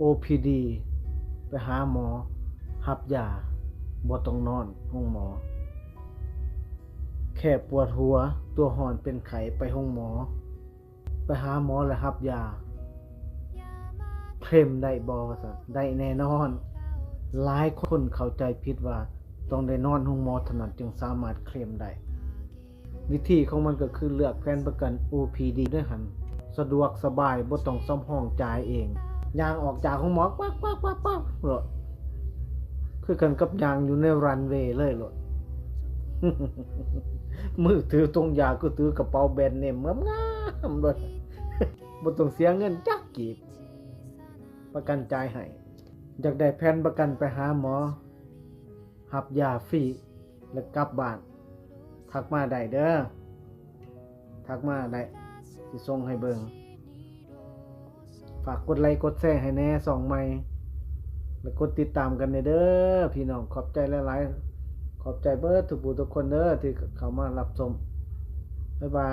OPD ໄປຫາໝໍ ຮັບຢາ ບໍ່ຕ້ອງນອນໂຮງໝໍ. ແຄ່ປວດຫົວ ຕົວຮ້ອນ ເປັນໄຂ້ ໄປໂຮງໝໍ ໄປຫາໝໍ ແລະ ຮັບຢາ. ເຄລມໄດ້ບໍ່? ວ່າຊັ້ນ. ໄດ້ແນ່ນອນ. ຫຼາຍຄົນເຂົ້າໃຈຜິດວ່າຕ້ອງໄດ້ນອນໂຮງໝໍເທົ່ານັ້ນຈຶ່ງສາມາດເຄລມໄດ້. ວິທີຂອງມັນກໍຄືເລືອກແຜນປະກັນ OPD ເດ້ຫັ້ນ. ສະດວກສະບາຍ ບໍ່ຕ້ອງສຳຮອງຈ່າຍເອງ. ຍ່າງອອກຈາກໂຮງໝໍ ປັບໆໆໆ ໂລດ. ຄືກັນກັບຍ່າງຢູ່ໃນຣັນເວເລີຍໂລດ. ມືຖືຖົງຢາ ຄືຖືກະເປົາແບຣນເນມງາມໆໂລດ. ບໍ່ຕ້ອງເສຍເງິນຈັກກີບ. ປະກັນຈ່າຍໃຫ້. ຢາກໄດ້ແຜນປະກັນໄປຫາໝໍ ຮັບຢາຟຣີ ແລະ ກັບບ້ານ ທັກມາໄດ້ເດີ. ທັກມາໄດ້ ຊິສົ່ງໃຫ້ເບິ່ງ. ຝາກກົດໄລກົດແຊໃຫ້ແດ່ ຊ່ອງໃໝ່ ແລະ ກົດຕິດຕາມກັນແດ່ເດີພີ່ນ້ອງ. ຂອບໃຈຫຼາຍໆ. ຂອບໃຈເບິດທຸກຜູ້ທຸກຄົນເດີ ທີ່ເຂົ້າມາຮັບຊົມ. ບາຍບາ